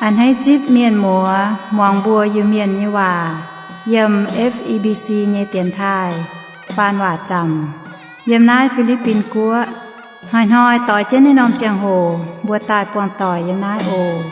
A'hneiv zipv mienh muoz muangx mbuo Iu-Mienh nyei waac yiem F E B C nyei dienx taaih faan waac zaamc yiem naaiv Fi^li^bin Guoqv. Hnoi-hnoi doix jienv naaiv norm ziangh hoc mbuo daaih buangh doic yiem naaiv oc.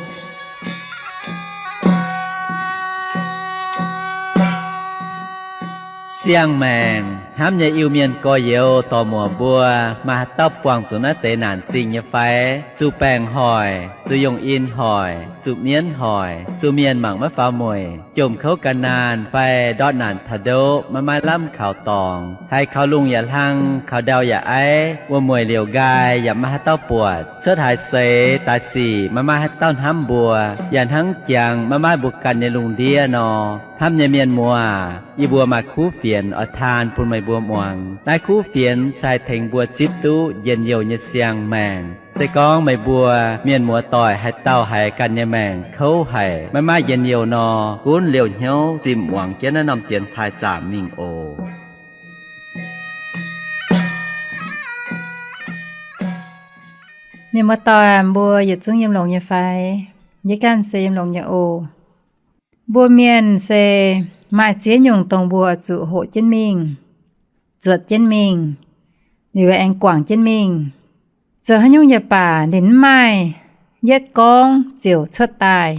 Siang-maengc hnamv nyei Iu-Mienh gorx-youz dorc-muoc mbuo, maaih haaix dauh buangh zuqc naaiv deix naanc zingh nyei fai? Zuqc baengc hoic, zuqc yongh in hoic, zuqc mienv hoic, zuqc mienh mangc maiv faaux mueic, jomc kouv gan naanh fai ndortv naanc taux ndoqv maiv maaih lamh kaux dorngx, haiz kaux lungh yaac hlang, kaux ndau yaac aiv, wuom-mueic liouc nqaai yaac maiv maaih haaix dauh buatc, cuotv haaix seix daaih sic maiv maaih haaix dauh hnamv mbuo, yaac hnangv jangx maiv maaih mbuo ganh nyei lungh ndiev nor. Hnamv nyei mienh muoz, yie mbuo maaih kuv fienx oix taan bun meih mbuo muangx. Naaiv kuv fienx se haih tengx mbuo zipv duqv njien-youh nyei siang-maengc. Se gorngv meih mbuo mienh muoz doic haaix dauh haiz ganh nyei maengc kouv haic, maiv maaih njien-youh nor, gunv liouh hnyouv zimh muangx jienv naaiv norm dienx taaih zaamc mingh oc. Mienh muoz doic, mbuo yietc zungv yiem longx nyei fai? Yie ganh se yiem longx nyei oc. Mbuo mienh se maaih ziex nyungc dongh mbuo oix zuqc hoqc jienv mingh, zuotc jienv mingh, liuz aengx guangc jienv mingh. Zoux haaix nyungc yaac baac ninh mv maaih yietv gorngv ziouc cuotv daaih,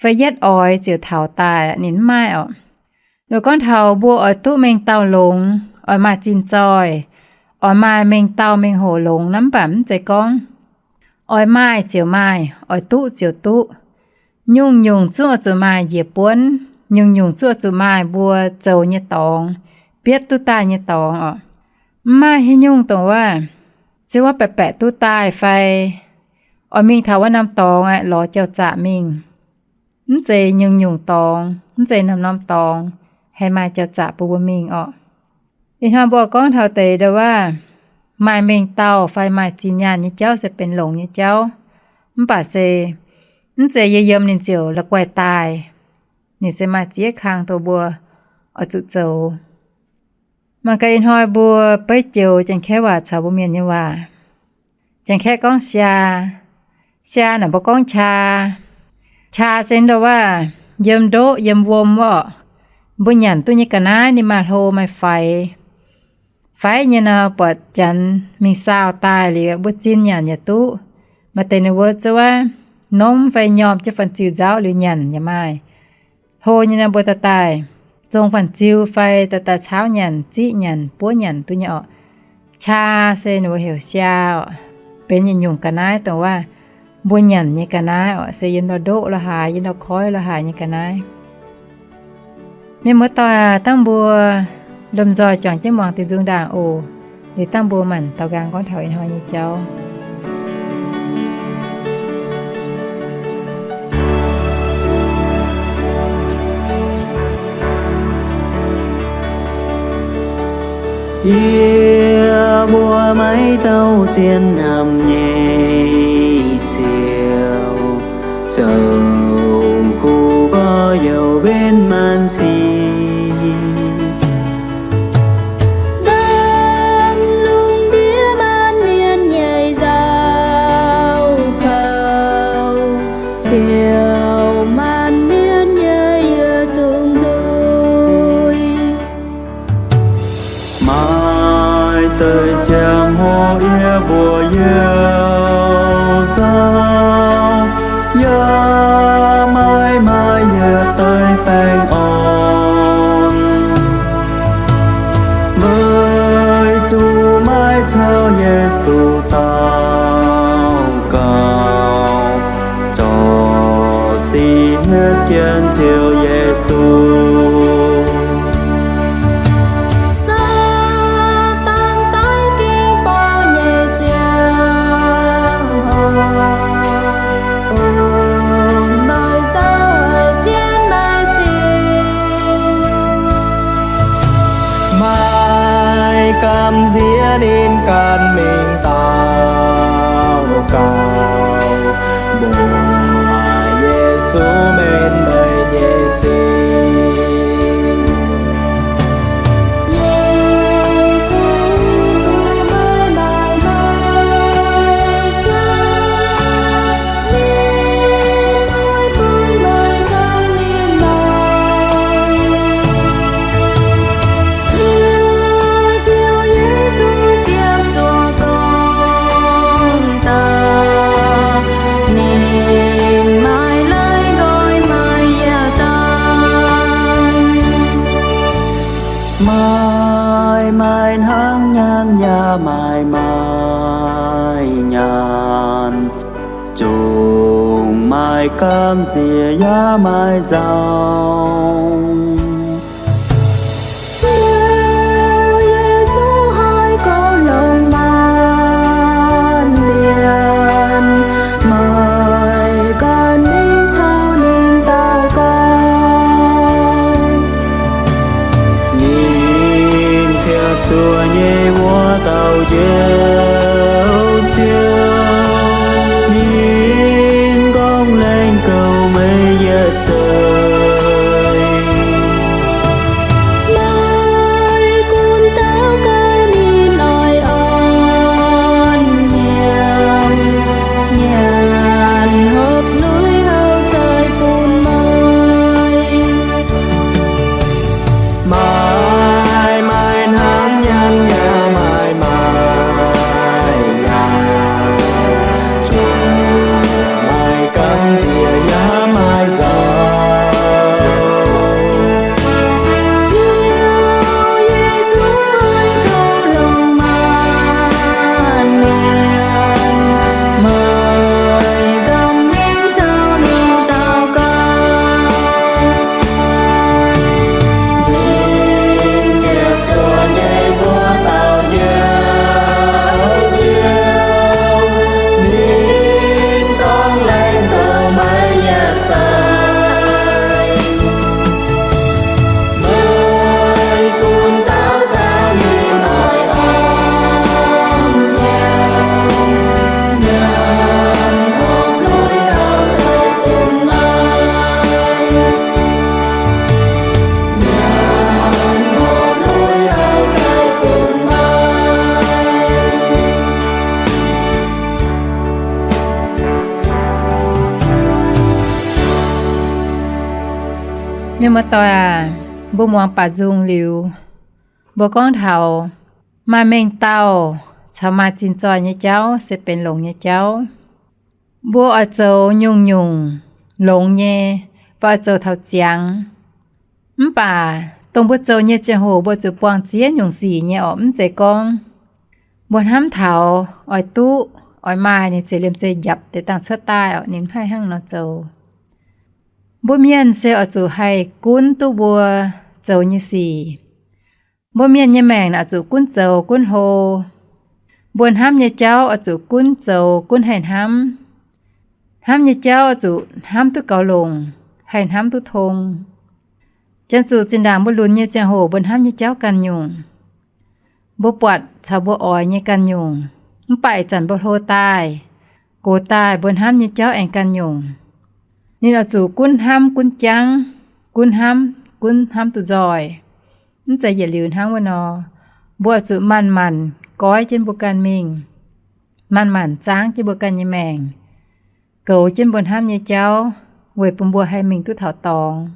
fai yietv oix ziouc taux daaih, ninh mv maaih orqc. Loz gorngv taux mbuo oix duqv mengh dauh longx, oix maaih zinh zoih, oix maaih mengh dauh mengh hoc longx nor, mv baac mv zeiz gorngv oix maaih ziouc maaih, oix duqv ziouc duqv. Nyungc-nyungc zungv oix zuqc maaih njiec buonv, nyungc-nyungc zungv oix zuqc maaih mbuo zoux nyei dorngx, bietv duqv daaih nyei dorngx orqc. Mv maaih haaix nyungc dongh wuov, se wuov baeqc baeqc duqv daaih fai oix mingh taux wuov norm dorngx aeqv, lorz jauv-zaqc mingh. Mv zeiz nyungc-nyungc dorngx, mv zeiz norm-norm dorngx haih maaih jauv-zaqc bun mbuo mingh orqc. Ih hnoi mbuo gorngv taux deix ndau wuov, maaih mengh dauh fai maaih zinh nyaanh nyei jauv se benx longx nyei jauv. Mv baac se mv zeiz yie yiem ninh ziouc la'guaih daaih. Ninh se maaih ziex kang dongh mbuo oix zuqc zoux. Mangc gaax ih hnoi mbuo beiv joux Janx-Kaeqv waac caux mbuo Mienh nyei waac. Janx-Kaeqv gorngv 谢谢, 谢谢 naaic mbuo gorngv 谢谢. 谢谢 se ndongc wuov, yiem ndoqv yiem wuom orqc, mbuo nyanc duqv nyei ga'naaiv ninh maaih hlo maaih faix. Faix nyei nor, buatc Janx mingh saau daaih liuz mbuo zinh nyanc yaac duqv. Maaih deix ninh mbuo zuov wuov, nomv fai nyorm jienv fanh ziu nzauv liuz nyanc yaac maaih. Hlo nyei nor mbuo daaih daaih zong fanh-ziu fai daaih daaih caauv nyanc, ziqv nyanc, buov nyanc duqv nyei orqc. Qaa se ninh mbuo heuc siaa orqc, benx yietc nyungc ga'naaiv dongh wuov mbuo nyanc nyei ga'naaiv orqc, se yiem ndau-ndoqv la'haaix, yiem ndau-koiv la'haaix nyei ga'naaiv. Mienh muoz-doic, dangh mbuo lomh nzoih juangc jienv muangx diuh nzung ndaangc oc. Liuz dangh mbuo maanc daaux nqaang gorngv taux ih hnoi nyei jauv. Yie mbuo maiv dauh zien hnamv nyei Ziouv, zoux kuv gorx-youz mbenc maanc sic. Ndaam lungh ndiev maanc mienh nyei nzauh kaux, siou maanc mienh nyei yietc zungv nduic. Maaih deix ziangh hoc yie mbuo youh nzauh, yaac maiv maaih yietc deix baengh orn. Weic zuqc maiv caux Yesu daux gaux, zorc sic hietv jienv Ziouv Yesu. Saadaan daiv ging-borqc nyei ziangh hoc, bun meih nzauh haic jienv meih sin. Maaih gamh nziex ninh ganh mingh daux gaux, mbuox Yesu mbenc meih nyei sin. Maaih maaih hnangv nyaanh yaac maaih maaih nyaanh, zungv maaih gamh nziex yaac maaih nzauh. Ziouv Yesu haih goux longc maanc mienh, meih ganh mingh caux ninh daux gaux. Ninh ziepc zuoqv nyei wuov dauh Njoux Ziouv, ninh gorngv laengz goux meih yietc seix. Meih gunv daux gaux ninh oix orn hnyouv, nyanc hopv nuiv houc zoih bun meih. Maaih maaih hnangv nyaanh yaac maaih maaih nyaanh, zungv maaih gamh nziex yaac maaih nzauh. Ziouv Yesu haih goux longc maanc mienh, meih ganh mingh caux ninh daux gaux. Ninh ziepc zuoqv nyei wuov dauh Njoux Ziouv, ninh gorngv laengz goux meih yietc seix. Meih gunv daux gaux ninh oix orn hnyouv, nyanc hopv nuiv houc zoih bun meih. Mienh muoz-doic aac, mbuo muangx baac nzung liuz, mbuo gorngv taux maaih mengh dauh caux maaih zinh zoih nyei jauv se benx longx nyei jauv. Mbuo oix zoux nyungc-nyungc longx nyei, fai oix zoux taux ziangx. Mv baac dongh mbuo zoux nyei ziangh hoc mbuo zuqc buangh ziex nyungc sic nyei orqc. Mv zeiz gorngv mbuo hnamv taux oix duqv, oix maaih, ninh ziouc liemh zeih njapc deix dangh cuotv daaih orqc. Ninh mv haih hnangv nor zoux. Mbuo mienh se oix zuqc haih gunv duqv mbuo zoux nyei sic. Mbuo mienh nyei maengc oix zuqc gunv zoux gunv hlo. Mbuo hnamv nyei jauv oix zuqc gunv zoux gunv haih hnamv. Hnamv nyei jauv oix zuqc hnamv duqv gaux longc, haih hnamv duqv tong. Janx-zuqc zinh ndaangc mbuo lunx nyei ziangh hoc mbuo hnamv nyei jauv ganh nyungc. Mbuo buatc caux mbuo oix nyei ganh nyungc. Mv baac ih zanc mbuo hlo daaih, gox daaih, mbuo hnamv nyei jauv aengx ganh nyungc. Ninh oix zuqc gunv hnamv gunv jangv, gunv hnamv, gunv hnamv duqv nzoih. Mv zeiz yietc liuz hnangv wuov nor. Mbuo oix zuqc manc-manc goiv jienv mbuo ganh mingh, manc-manc zaangv jienv mbuo ganh nyei maengc, goux jienv mbuo hnamv nyei jauv, weic bun mbuo haih mingh duqv taux dorngx.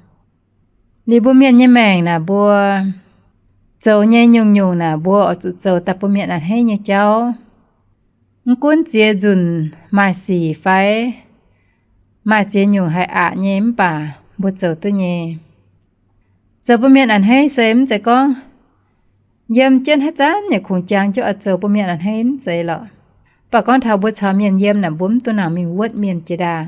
Liuz mbuo mienh nyei maengc naaic, mbuo zoux nyei nyungc-nyungc naaic, mbuo oix zuqc zoux daaih bun mienh a'hneiv nyei jauv. Mv gunv ziex nzunc maaih sic fai maaih ziex nyungc haiz aqc nyei, mv baac mbuo zoux duqv nyei. Zoux bun mienh a'hneiv se mv zeiz gorngv yiem jienv haaix zanc yaac kungx jangx jienv oix zoux bun mienh a'hneiv, mv zeiz lorqc. Mv baac gorngv taux mbuo caux mienh yiem naaic, mbuo mv dungx nangc mingh wuotv mienh jiex ndaangc.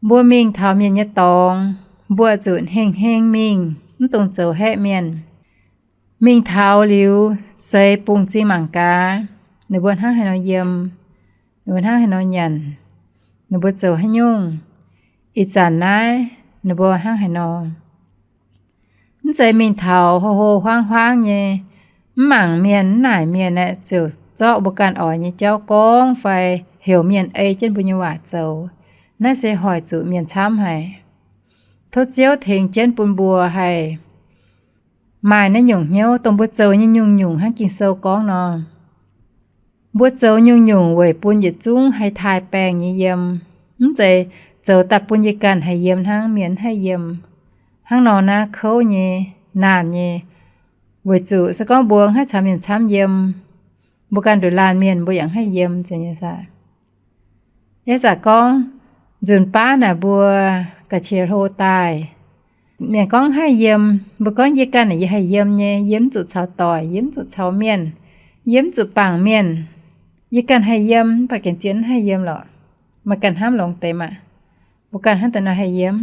Mbuo mingh taux mienh nyei dorngx, mbuo zuqc hengh heng mingh, mv dungx zoux haeqv mienh. Mingh taux liuz, seix bungx zingh mangc gaax ninh mbuo hnangv haaix nor yiem, ninh mbuo hnangv haaix nor nyanc, ninh mbuo zoux haaix nyungc, ih zanc naaiv ninh mbuo hnangv haaix nor. Mv zeiz mingh taux hlo hlo huaang huaang nyei, mv mangc mienh, mv naaic mienh aeqv, ziouc zorqv mbuo ganh oix nyei jauv gorngv fai heuc mienh ei jienv mbuo nyei waac zoux. Naaiv se hoic zuqc mienh camv haic. Tov Ziouv tengx jienv bun mbuo haih maaih naaiv nyungc hnyouv, dongh mbuo zoux nyei nyungc-nyungc hnangv Ging-Sou gorngv nor. Mbuo zoux nyungc-nyungc weic bun yietc zungv haih taaih baengh nyei yiem. Mv zeiz zoux daaih bun yie ganh haih yiem hnangv, mienh mv haih yiem. Hnangv nor naaiv kouv nyei, naanh nyei. Weic zuqc se gorngv mbuo mv haih caux mienh camv yiem, mbuo ganh nduqc laanh mienh mbuo yaac mv haih yiem, zeiz nyei saah? Yie zanc gorngv, nzunc baav naaic mbuo ga'qiex hlo daaih, Mienh gorngv haih yiem, mbuo gorngv yie ganh yie haih yiem nyei, yie mv zuqc caux doic, yie mv zuqc caux mienh, yie mv zuqc bangc mienh. Yie ganh haih yiem, mv baac gengh zien mv haih yiem lorqc. Maaih ganh hnamv longx deix maah! Mbuo ganh hnangv deix nor haih yiem.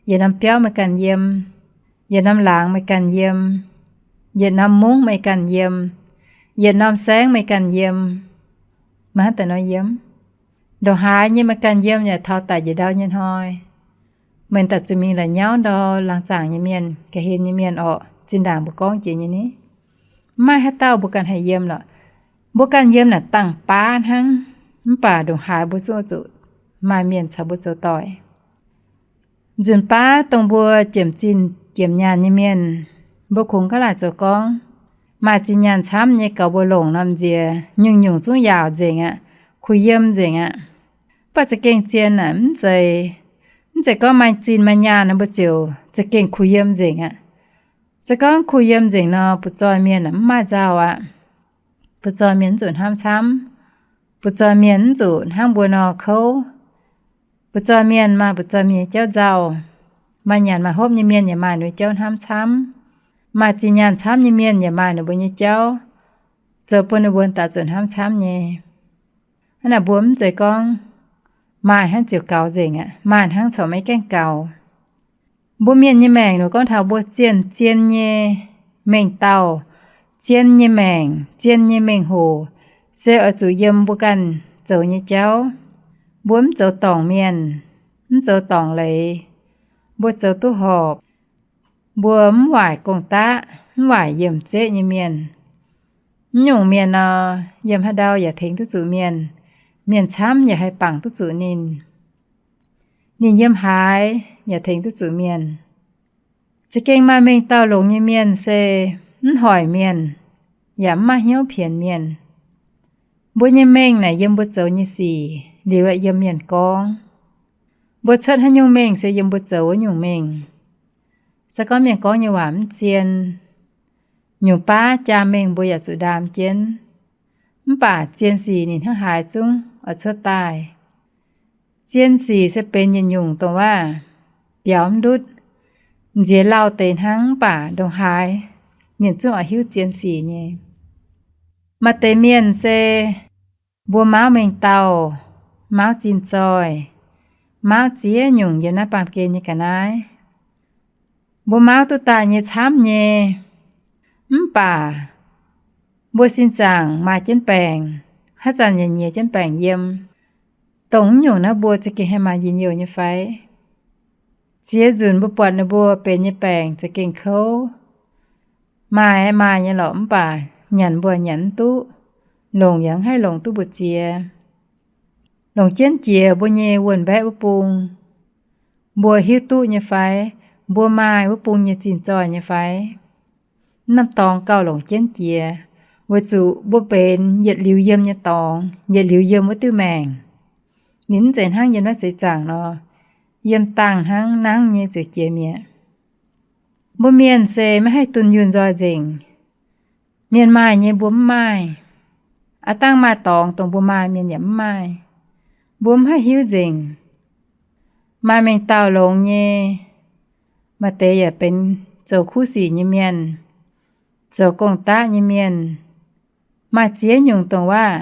Yietc norm biauv meih ganh yiem, yietc norm laangz meih ganh yiem, yietc norm mungv meih ganh yiem, yietc norm saengv meih ganh yiem, meih hnangv deix nor yiem. Ndongc haaix nyei meih ganh yiem yaac taux daic njiec ndau nyei hnoi, meih daaih zuqc mingh la'nyauv ndau laangz zaangc nyei mienh, ga'hlen nyei mienh orqc. Zinh ndaangc mbuo gorngv jiex nyei ni, mv maaih haaix dauh mbuo ganh haih yiem lorqc. Mbuo ganh yiem naaic dangh baav hnangv, mv baac ndongc haaix mbuo zungv zuqc maaih mienh caux mbuo zoux doic. Nzunc baav dongh mbuo jiemc zinh jiemc nyaanh nyei mienh, mbuo kungx gaav laaic zoux gorngv, maaih zinh nyaanh camv nyei gaux mbuo longc norm nziex nyungc-nyungc zungv yaauc nzengc aqv, kuh yiem nzengc aqv. Mv baac za'gengh zien naaic mv zeiz, mv zeiz gorngv maaih zinh maaih nyaanh nor mbuo ziouc za'gengh kuh yiem nzengc aqv. Se gorngv kuh yiem nzengc nor, butv-zoih mienh mv maaih nzauh aqv. Butv-zoih mienh mv zuqc hnamv camv. Butv-zoih mienh mv zuqc hnangv mbuo nor kouv. Butv-zoih mienh maaih butv-zoih mienh nyei jauv nzauh. Maaih nyanc maaih hopv nyei mienh yaac maaih ninh mbuo nyei jauv hnamv camv. Maaih zinh nyaanh camv nyei mienh yaac maaih ninh mbuo nyei jauv zoux bun ninh mbuo daaih zuqc hnamv camv nyei. Hnangv naaic mbuo mv zeiz gorngv maaih hnangv ziouc gaux nzengc aqv, maaih hnangv corc maiv gaengh gaux. Mbuo mienh nyei maengc nor gorngv taux mbuo zien-zien nyei mengh dauh, zien nyei maengc, zien nyei mengh hoc, se oix zuqc yiem mbuo ganh zoux nyei jauv. Mbuo mv zoux dorngc mienh, mv zoux dorngc leiz. Mbuo zoux duqv horpc. Mbuo mv waaic gong-daqv, mv waaic yiemc zeqv nyei mienh. Mv nyungc mienh nor, yiem haaix ndau yaac tengx duqv zuqc mienh. Mienh camv yaac haih bangc duqv zuqc ninh. Ninh yiem haaix yaac tengx duqv zuqc mienh. Za'gengh maaih mengh dauh longx nyei mienh se mv hoic mienh, yaac mv maaih hnyouv pienx mienh. Mbuo nyei mengh naaic yiem mbuo zoux nyei sic liuz aeqv, yiem mienh gorngv. Mbuo cuotv haaix nyungc mengh se yiem mbuo zoux wuov nyungc mengh. Se gorngv mienh gorngv nyei waac mv zien, nyungc baav jaa mengh mbuo yaac zuqc ndaam jienv. Mv baac zien sic ninh hnangv haaix zungv oix cuotv daaih. Zien sic se benx yietc nyungc dongh waac biaux mv ndutv, nziex lauh deix hnangv, mv baac ndongc haaix mienh zungv oix hiuv zien sic nyei. Maaih deix mienh se mbuo mauv mengh dauh, mauv zinh zoih, mauv ziex nyungc yiem naaiv baamh gen nyei ga'naaiv. Mbuo mauv duqv daaih nyei camv nyei, mv baac mbuo sin zaangc maaih jienv baengc, haaix zanc yaac nyiex jienv baengc yiem. Dongh mv nyungc naaiv mbuo za'gengh haih maaih njien-youh nyei fai? Ziex nzunc mbuo buatc ninh mbuo benx nyei baengc za'gengh kouv. Maaih maaih nyei lorqc, mv baac nyanc mbuo nyanc mv duqv, longc yaac mv haih longc duqv mbu'ziex. Longc jienv jiex mbuo nyei wuonh mbaeqv wuov bung, mbuo hiuv duqv nyei fai? Mbuo maaih wuov bung nyei zinh zoih nyei fai? Mv norm dorngx gauh longc jienv jiex, weic zuqc mbuo benx yietc liuz yiem nyei dorngx, yietc liuz yiem wuov diuh maengc. Ninh mv zeiz hnangv yiem naaiv seix zaangc nor, yiem dangh hnangv nangv nyei ziouc jiex mi'aqv. Mbuo mienh se maiv haih dunh yunh nzoih nzengc. Mienh maaih nyei mbuo mv maaih. Aav dangh maaih dorngx dongh mbuo maaih mienh yaac mv maaih. Mbuo mv haih hiuv nzengc. Maaih mengh dauh longx nyei, maaih deix yaac benx zoux kuv sic nyei mienh, zoux gong-daqv nyei mienh. Maaih ziex nyungc dongh waac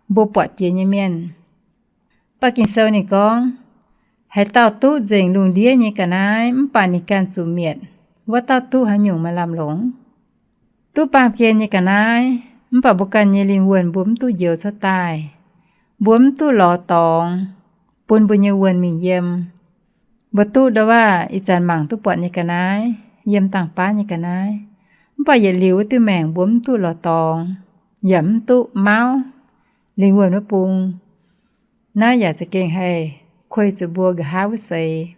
mbuo buatc jiex nyei mienh. Baac Ging-Sou ninh gorngv, haaix dauh duqv nzengc lungh ndiev nyei ga'naaiv mv baac ninh ganh zuqc mietc, wuov dauh duqv haaix nyungc maaih lamh longc? Duqv baamh gen nyei ga'naaiv mv baac mbuo ganh nyei lingh wuonh mbuo mv duqv njoux cuotv daaih, mbuo mv duqv lorz dorngx bun mbuo nyei wuonh mingh yiem. Mbuo duqv ndau waac ih zanc mangc duqv buatc nyei ga'naaiv, yiem dangh baav nyei ga'naaiv, mv baac yietc liuz wuov diuh maengc mbuo mv duqv lorz dorngx, yaac mv duqv mauv lingh wuonh wuov bung. Naaiv yaac za'gengh haih kuei zuqc mbuo nqa'haav wuov seix.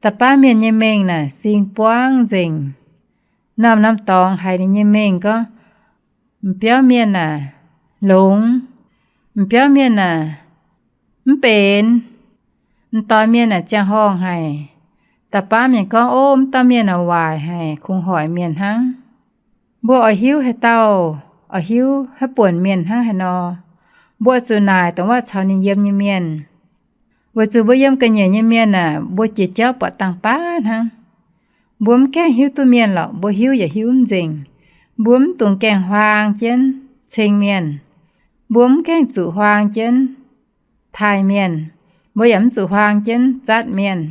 Da'baav mienh nyei mengh naaic sing buangv nzengc. Norm-norm dorngx haiz ninh nyei mengh gorngv, m'biauv mienh aac, longx. M'biauv mienh aac, mv benx. M'doix mienh aac, ziangh horngh haic. Da'baav mienh gorngv, ov, m'dauh mienh aac, waaic haic, kungx hoic mienh hnangv. Mbuo oix hiuv haaix dauh, oix hiuv haaix buonc mienh hnangv haaix nor, mbuo zuqc naaic dongh waac caux ninh yiem nyei mienh. Weic zuqc mbuo yiem ga'nyiec nyei mienh aac, mbuo jiex jauv buatc dangh baav hnangv. Mbuo mv gaengh hiuv duqv mienh lorqc, mbuo hiuv yaac hiuv mv nzengc. Mbuo mv dungx gaengh huaang jienv ceng mienh. Mbuo mv gaengh zuqc huaang jienv taaih mienh. Mbuo yaac mv zuqc huaang jienv zatv mienh.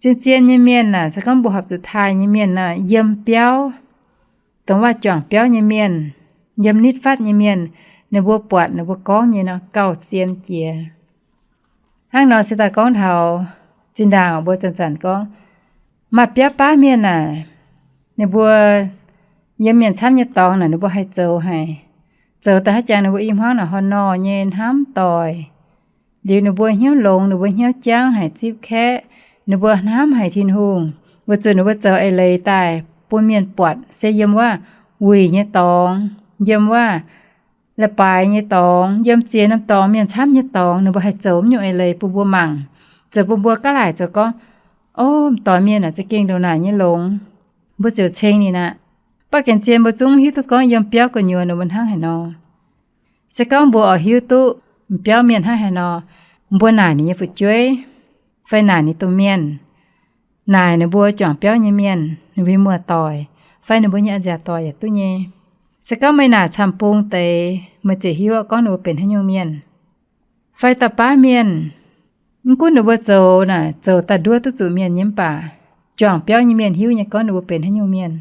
Zien-zien nyei mienh naaic, se gorngv mbuo horpc zuqc taaih nyei mienh nor, yiem biauv, dongh waac juangc biauv nyei mienh, yiem nitv fatv nyei mienh, ninh mbuo buatc ninh mbuo gorngv nyei nor gauh zien jiex. Hnangv nor se daaih gorngv taux zinh ndaangc mbuo zanc-zanc gorngv, maaih biauv baav mienh naaic, ninh mbuo yiem mienh camv nyei dorngx naaic ninh mbuo haih zoux haic. Zoux daaih haaix jangx ninh mbuo i hmuangv naaic horh nor nyei hnamv doic. Liuz ninh mbuo hnyouv longx, ninh mbuo hnyouv jangv haic, zipv kaeqv, ninh mbuo hnamv haic Tin-Hungh, weic zuqc ninh mbuo zoux eix leiz daaih bun mienh buatc se yiem wuov wuic nyei dorngx, yiem wuov leiz-baaix nyei dorngx, yiem ziex norm dorngx, mienh camv nyei dorngx, ninh mbuo haih zoux mv nyungc eix leiz bun mbuo mangc, zoux bun mbuo gaav laaic zoux gorngv, o, m'doic mienh naaic za'gengh ndongc naaic nyei longx. Mbuo ziouc ceng ninh aqv. Mv baac gengh zien mbuo zungv hiuv duqv gorngv yiem biauv gu'nyuoz ninh mbuo hnangv haaix nor. Se gorngv mbuo oix hiuv duqv m'biauv mienh hnangv haaix nor, mbuo naaic ninh nyei fu'jueiv, fai naaic ninh domh mienh, naaic ninh mbuo juangc biauv nyei mienh, ninh mbuo nyei muoz-doic, fai ninh mbuo nyei a'nziaauc doic yaac duqv nyei. Se gorngv meih naaic camv-bung deix, meih ziouc hiuv gorngv ninh mbuo benx haaix nyungc mienh. Fai dauh baav mienh, mv gunv ninh mbuo zoux naaic zoux daaih nduov duqv zuqc mienh nyei mv baac, juangc biauv nyei mienh hiuv nyei gorngv ninh mbuo benx haaix nyungc mienh.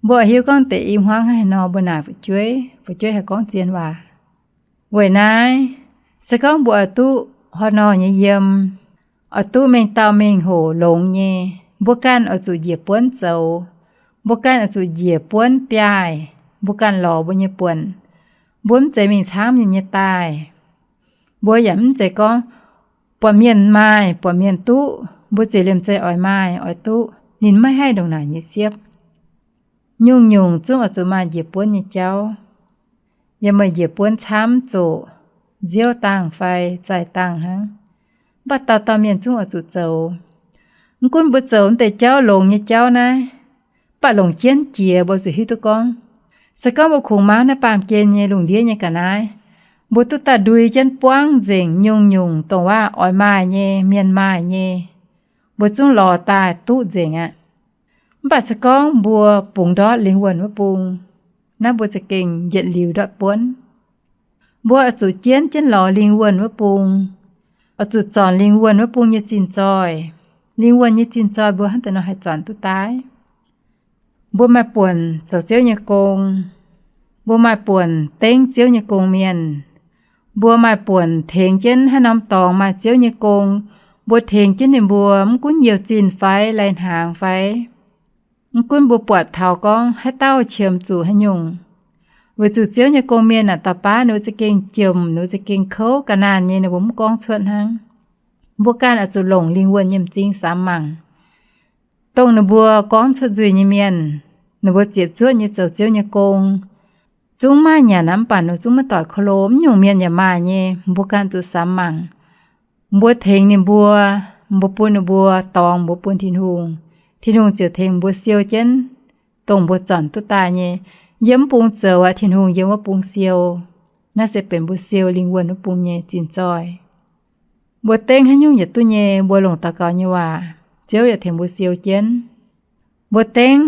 Mbuo oix hiuv gorngv deix i hmuangv hnangv haaix nor mbuo naaic fu'jueiv, fu'jueiv haih gorngv zien waac. Weic naaiv, se gorngv mbuo oix duqv horh nor nyei yiem, oix duqv mengh dauh mengh hoc longx nyei, mbuo ganh oix zuqc njiec buonv zoux. Mbuo ganh oix zuqc njiec buonv biaaih, mbuo ganh lorz mbuo nyei buonc. Mbuo mv zeiz mingh camv ninh nyei daaih. Mbuo yaac mv zeiz gorngv buatc mienh maaih, buatc mienh duqv, mbuo ziouc liemh zeih oix maaih oix duqv. Ninh maiv haih ndongc naaic nyei siepv. Nyungc-nyungc zungv oix zuqc maaih njiec buonv nyei jauv. Yiem meih njiec buonv camv zoqc, nziouv dangh fai zaih dangh hnangv, mv baac dauh dauh mienh zungv oix zuqc zoux. Mv gunv mbuo zoux deix jauv longx nyei jauv naaiv, mv baac longc jienv jiex mbuo zuqc hiuv duqv gorngv, se gorngv mbuo kungx mangv naaiv baamh gen nyei lungh ndiev nyei ga'naaiv, mbuo duqv daaih ndui jienv buangv nzengc nyungc-nyungc dongh waac oix maaih nyei, mienh maaih nyei, mbuo zungv lorz daaih duqv nzengc aqv. Mv baac se gorngv mbuo bungx ndortv lingh wuonh wuov bung, naaiv mbuo za'gengh yietc liuz ndortv buonv. Mbuo oix zuqc jienv jienv lorz lingh wuonh wuov bung, oix zuqc zornc lingh wuonh wuov bung nyei zinh zoih. Lingh wuonh nyei zinh zoih mbuo hnangv deix nor haih zornc duqv daaih. Mbuo maaih buonc zoux Ziouv nyei gong. Mbuo maaih buonc dengv Ziouv nyei gong mienh. Mbuo maaih buonc tengx jienv haaix norm dorngx maaih Ziouv nyei gong. Mbuo tengx jienv ninh mbuo mv gunv youh zinh fai lai-hnaangx fai, mv gunv mbuo buatc taux gorngv haaix dauh qiemx zuqc haaix nyungc, weic zuqc Ziouv nyei gong mienh naaic dauh baav ninh mbuo za'gengh jomc, ninh mbuo za'gengh kouv ga'naanh nyei, ninh mbuo mv gorngv cuotv hnangv. Mbuo ganh oix zuqc longc lingh wuonh nyei m'zing samx mangc. Dongh ninh mbuo gorngv cuotv nzuih nyei mienh, ninh mbuo ziepc zuoqv nyei zoux Ziouv nyei gong, zungv maaih nyanc aqv, mv baac ninh zungv maiv doic ko lo, mv nyungc mienh yaac maaih nyei. Mbuo ganh zuqc samx mangc. Mbuo tengx ninh mbuo, mbuo bun ninh mbuo dorngx mbuo bun Tin-Hungh, Tin-Hungh ziouc tengx mbuo siou jienv dongh mbuo zornc duqv daaih nyei. Yiem mv bung zoux aqv, Tin-Hungh yiem wuov bung siou. Naaiv se benx mbuo siou lingh wuonh wuov bung nyei zinh zoih. Mbuo dengv haaix nyungc yietc duqv nyei, mbuo longc daux gaux nyei waac, Ziouv yaac tengx mbuo siou jienv. Mbuo dengv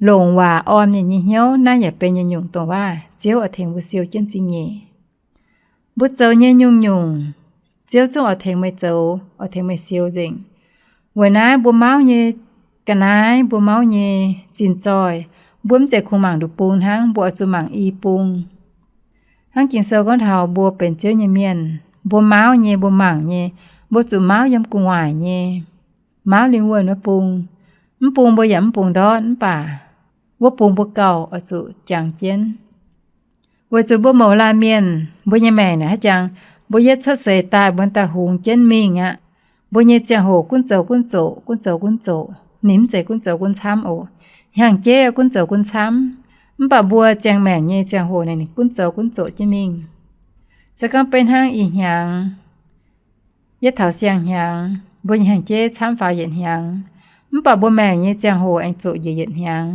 longc waac orn mienh nyei hnyouv, naaiv yaac benx yietc nyungc dongh waac Ziouv oix tengx mbuo siou jienv zingh nyeic. Mbuo zoux nyei nyungc-nyungc, Ziouv zungv oix tengx meih zoux, oix tengx meih siou nzengc. Weic naaiv mbuo mauv nyei ga'naaiv, mbuo mauv nyei zinh zoih, mbuo mv zeiz kungx mangc nduqc bung hnangv, mbuo oix zuqc mangc i bung. Hnangv Ging-Sou gorngv taux mbuo benx Ziouv nyei mienh, mbuo mauv nyei, mbuo mangc nyei, mbuo zuqc mauv yiem gu'nguaaic nyei, mauv lingh wuonh wuov bung. Mv bung mbuo yaac mv bungx ndortv, mv baac wuov bung mbuo gauh oix zuqc jangx jienv. Weic zuqc mbuo mouz laanh mienh, mbuo nyei maengc naaic haaix jangx, mbuo yietv cuotv seix daaih, mbuo daaih hungx jienv mingh aqv. Mbuo nyei ziangh hoc gunv zoux gunv zoqc, gunv zoux gunv zoqc, ninh mv zeiz gunv zoux gunv camv oc. Hnyangx-jeiv gunv zoux gunv camv, mv baac mbuo ziangh maengc nyei ziangh hoc naaic ninh gunv zoux gunv zoqc jienv mingh. Se gorngv beiv hnangv ih hnyangx, yietv taux siang-hnyangx, mbuo nyei hnyangx-jeiv camv faaux yietc hnyangx, mv baac mbuo maengc nyei ziangh hoc aengx zoqc njiec yietc hnyangx.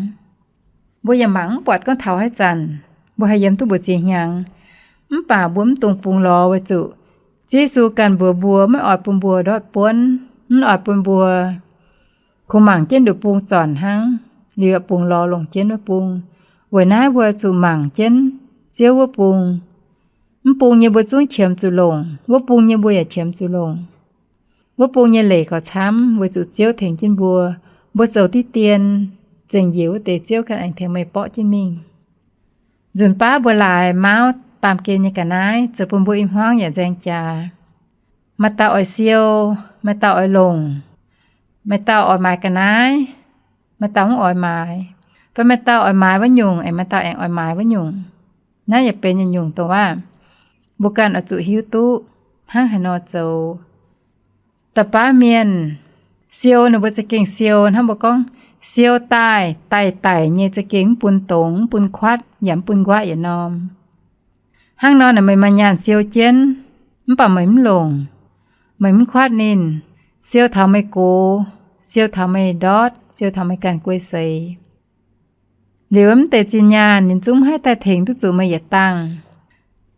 Mbuo yaac mangc mv buatc gorngv taux haaix zanc mbuo haih yiem duqv mbu'ziex hnyangx. Mv baac mbuo mv dungx bungx lorz weic zuqc Ziouv Yesu ganh mbuox mbuo, maiv oix bun mbuo ndortv buonv, mv oix bun mbuo kungx mangc jienv nduqc bung zornc hnangv, liuz bungx lorz longc jienv wuov bung. Weic naaiv mbuo zuqc mangc jienv Ziouv wuov bung. Mv bung nyei mbuo zungv qiemx zuqc longc, wuov bung nyei mbuo yaac qiemx zuqc longc. Wuov bung nyei leiz gauh camv weic zuqc Ziouv tengx jienv mbuo. Mbuo zoux diqv dien, zengc njiec wuov deix Ziouv ganh aengx tengx meih borqv jienv mingh. Nzunc baav mbuo laaix mauv baamh gen nyei ga'naaiv zoux bun mbuo i hmuangv yaac nzaeng jaax. Maaih dauh oix siou, maaih dauh oix longc, maaih dauh oix maaiz ga'naaiv, maaih dauh mv oix maaiz, fai maaih dauh oix maaiz wuov nyungc, aengx maaih dauh aengx oix maaiz wuov nyungc. Naaiv yaac benx yietc nyungc dongh waac mbuo ganh oix zuqc hiuv duqv hnangv haaix nor zoux. Da'baav mienh siou ninh mbuo za'gengh siou hnangv mbuo gorngv siou daaih daic daic nyei, za'gengh mv bun dongz, mv bun kuatv, yaac mv bun nquaqv yietc norm. Hnangv nor naaic meih maaih nyaanh siou jienv, mv baac meih mv longc, meih mv kuatv ninh, siou taux meih gox, siou taux meih ndortv, siou taux meih ganh guei seix. Liuz mv deix zinh nyaanh ninh zungv mv haih daaih tengx duqv zuqc meih yietc dangh.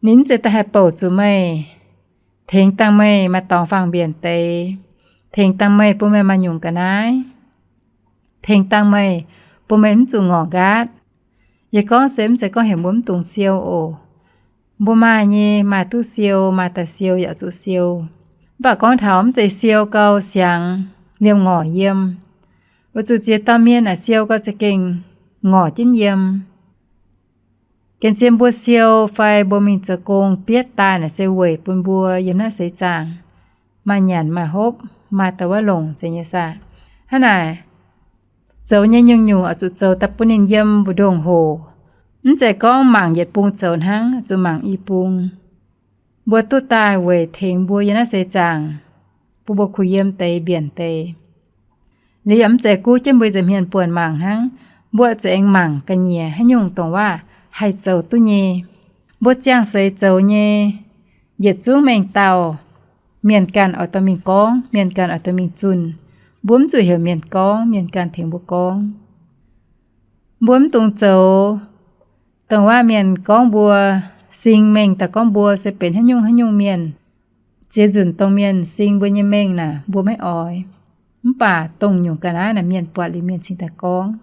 Ninh mv zeiz daaih haih bouc zuqc meih, tengx dangh meih maaih dorngx fangx mbienc deix, tengx dangh meih bun meih maaih nyungc ga'naaiv, tengx dangh meih bun meih mv zuqc ngorc nqaatv. Yie gorngv se mv zeiz gorngv heuc mbuo mv dungx siou oc. Mbuo maaih nyei, maaih duqv siou, maaih daaih siou yaac zuqc siou. Mv baac gorngv taux mv zeiz siou gau siangx liemh ngorc yiem. Weic zuqc ziex dauh mienh naaic siou gau za'gengh ngorc jienv yiem. Gengh zien mbuo siou fai mbuo mingh zoux gong bietv daaih naaic se weic bun mbuo yiem naaiv seix zaangc maaih nyanc maaih hopv, maaih da'wuov longc zeiz nyei saah. Hnangv naaic, zoux nyei nyungc-nyungc oix zuqc zoux daaih bun ninh yiem mbu'ndongx hoc. Mv zeiz gorngv mangc yietc bung zoux hnangv, zuqc mangc i bung. Mbuo duqv daaih weic tengx mbuo yiem naaiv seix zaangc, bun mbuo kuh yiem deix mbienc deix. Liuz yaac mv zeiz guv jienv mbuo nza'hmien buonc mangc hnangv. Mbuo zuqc aengx mangc ga'nyiec haaix nyungc dongh waac haih zoux duqv nyei. Mbuo ziangh seix zoux nyei, yietc zungv mengh dauh, mienh ganh oix dorh mingh gorngv, mienh ganh oix dorh mingh zunh. Mbuo mv zuqc heuc mienh gorngv, mienh ganh tengx mbuo gorngv. Mbuo mv dungx zoux dongh waac mienh gorngv mbuo, sing mengh daaih gorngv mbuo se benx haaix nyungc haaix nyungc mienh. Ziex nzunc dongh mienh sing mbuo nyei mengh naaic mbuo maiv oix. Mv baac dongh nyungc ga'naaiv naaic mienh buatc liuz mienh cingx daaih gorngv.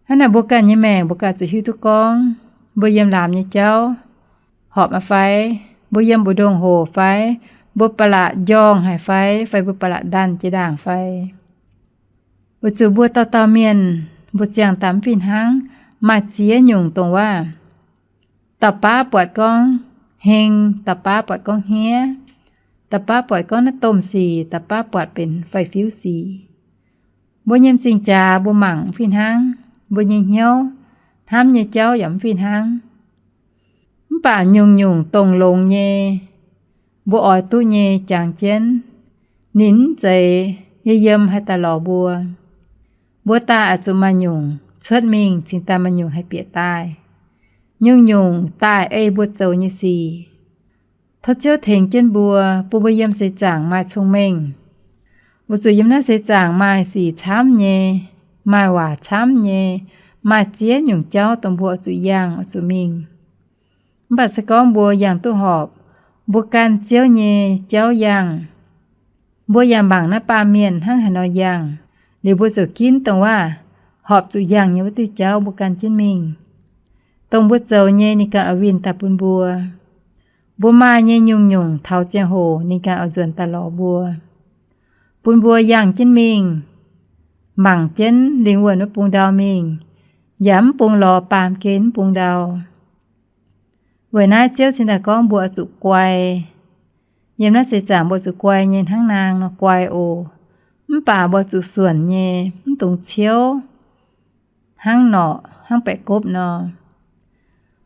Hnangv naaic mbuo ganh nyei maengc mbuo ganh zuqc hiuv duqv gorngv, mbuo yiem laamz nyei jauv horpc aqv fai, mbuo yiem mbu'ndongx hoc fai, mbuo ba'laqc njorngh haic fai, fai mbuo ba'laqc ndanh jiex ndaangc fai. Weic zuqc mbuo dauh dauh mienh, mbuo ziangh daaih mv fih hnangv. Maaih ziex nyungc dongh waac, dauh baav buatc gorngv heng, dauh baav buatc gorngv hniev, dauh baav buatc gorngv naaiv domh sic, dauh baav buatc benx faix-fiuv sic. Mbuo nyei m'zing jaax mbuo mangc mv fih hnangv, mbuo nyei hnyouv hnamv nyei jauv yaac mv fih hnangv. Mv baac nyungc-nyungc dongh longx nyei, mbuo oix duqv nyei jangx jienv. Ninh mv zeiz yiem haih daaih lorz mbuo. Mbuo daaih oix zuqc maaih nyungc cuotv mingh cingx daaih maaih nyungc haih bieqc daaih. Nyungc-nyungc daaih ei mbuo zoux nyei sic. Tov Ziouv tengx jienv mbuo, bun mbuo yiem seix zaangc maaih cong-mengh. Weic zuqc yiem naaiv seix zaangc maaih sic camv nyei, maaih waac camv nyei, maaih ziex nyungc jauv dongh mbuo oix zuqc yangh oix zuqc mingh. Mv baac se gorngv mbuo yangh duqv horpc, mbuo gan Ziouv nyei jauv yangh. Mbuo yaac mangc naaiv baamh mienh hnangv haaix nor yangh, liuz mbuo ziouc ginv dongh waac horpc zuqc yangh nyei wuov diuh jauv mbuo gan jienv mingh. Dongh mbuo zoux nyei ninh ganh oix winh daaih bun mbuo. Mbuo maaih nyei nyungc-nyungc taux ziangh hoc ninh ganh oix nzuonx daaih lorz mbuo, bun mbuo yangh jienv mingh, mangc jienv lingh wuonh wuov bung ndau mingh, yaac mv bungx lorz baamh gen mv bungx ndau. Weic naaiv Ziouv cingx daaih gorngv mbuo oix zuqc guai. Yiem naaiv seix zaangc mbuo zuqc guai nyei hnangv naang nor guai oc. Mv baac mbuo zuqc suonc nyei, mv dungx ciouv hnangv norqc hnangv baeqc gopv nor.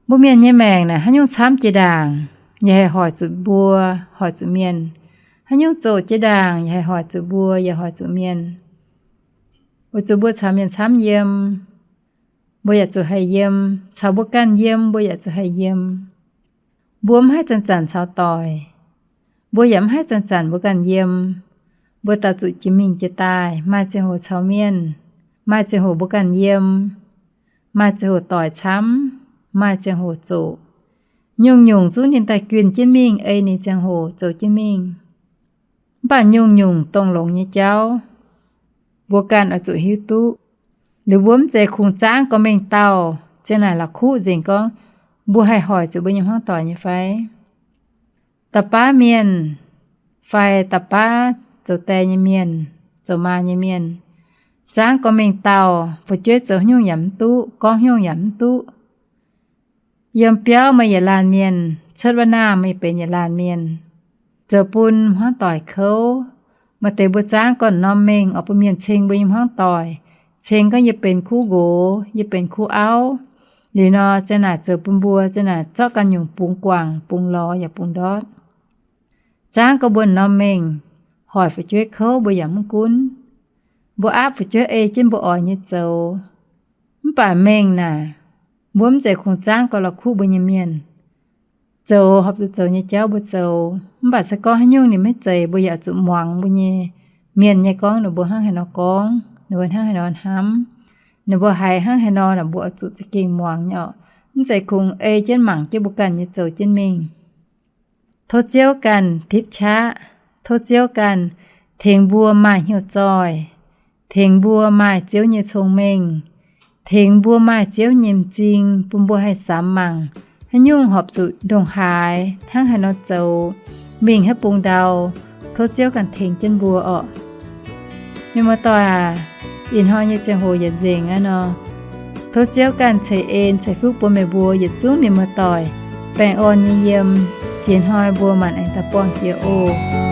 Mbuo mienh nyei maengc naaic haaix nyungc camv jiex ndaangc, yaac haih hoic zuqc mbuo, hoic zuqc mienh. Haaix nyungc zoqc jiex ndaangc, yaac haih hoic zuqc mbuo, yaac hoic zuqc mienh. Weic zuqc mbuo caux mienh camv yiem, mbuo yaac zuqc haih yiem. Caux mbuo ganh yiem, mbuo yaac zuqc haih yiem. Mbuo mv haih zanc-zanc caux doic. Mbuo yaac mv haih zanc-zanc mbuo ganh yiem. Mbuo dauh zuqc jiex mingh jiex daaih, maaih ziangh hoc caux mienh, maaih ziangh hoc mbuo ganh yiem, maaih ziangh hoc doic camv, maaih ziangh hoc zoqc. Nyungc-nyungc zungv ninh daaih guinh jienv mingh ei ninh ziangh hoc zoux jienv mingh. Mv baac nyungc-nyungc dongh longx nyei jauv, mbuo ganh oix zuqc hiuv duqv. Liuz mbuo mv zeiz kungx zaangv gorngv mengh dauh, zien naaic la'kuqv nzengc gorngv mbuo haih hoic zuqc mbuo nyei hmuangv doic nyei fai? Da'baav mienh fai da'baav zoux die nyei mienh, zoux maa nyei mienh, zaangv gorngv mengh dauh, fu'jueiv zoux haaix nyungc yaac mv duqv, gorngv haaix nyungc yaac mv duqv. Yiem biauv meih yietc laanh mienh, cuotv wuov naamh meih benx yietc laanh mienh, zoux bun hmuangv doic kouv. Maaih deix mbuo zaangv gorngv norm mengh oix bun mienh ceng mbuo nyei hmuangv doic, ceng gorngv yie benx kuv nqox, yie benx kuv auv. Liuz nor, zien naaic zoux bun mbuo zien naaic zorqv ganh nyungc bungx guangc, bungx lorz yaac bungx ndortv. Zaangv gorngv mbuo norm mengh hoic fu'jueiv kouv mbuo yaac mv gunv. Mbuo aapv fu'jueiv ei jienv mbuo oix nyei zoux. Mv baac mengh naaic, mbuo mv zeiz kungx zaangv gorngv la'kuqv mbuo nyei mienh. Zoux horpc zuqc zoux nyei jauv mbuo zoux. Mv baac se gorngv haaix nyungc ninh maiv zeiz, mbuo yaac zuqc muangx mbuo nyei mienh nyei gorngv, ninh mbuo hnangv haaix nor gorngv, ninh mbuo hnangv haaix nor hnamv, ninh mbuo haiz hnangv haaix nor, naaic mbuo oix zuqc za'gengh muangx nyei orqc. Mv zeiz kungx ei jienv mangc jienv mbuo ganh nyei zoux jienv mingh. Tov Ziouv ganh tipv qaqv. Tov Ziouv ganh tengx mbuo maaih hnyouv zoih, tengx mbuo maaih Ziouv nyei cong-mengh, tengx mbuo maaih Ziouv nyei m'zing, bun mbuo haih samx mangc haaix nyungc horpc zuqc ndongc haaix, hnangv haaix nor zoux, mingh haaix bung ndau. Tov Ziouv ganh tengx jienv mbuo orqc. Mienh muoz-doic aac, ih hnoi nyei ziangh hoc yietc nzengc aqv nor, tov Ziouv ganh ceix en ceix fuqv bun meih mbuo yietc zungv mienh muoz-doic baengh orn nyei yiem. Jiex hnoi mbuo maanc aengx daaih buangh jiex oc.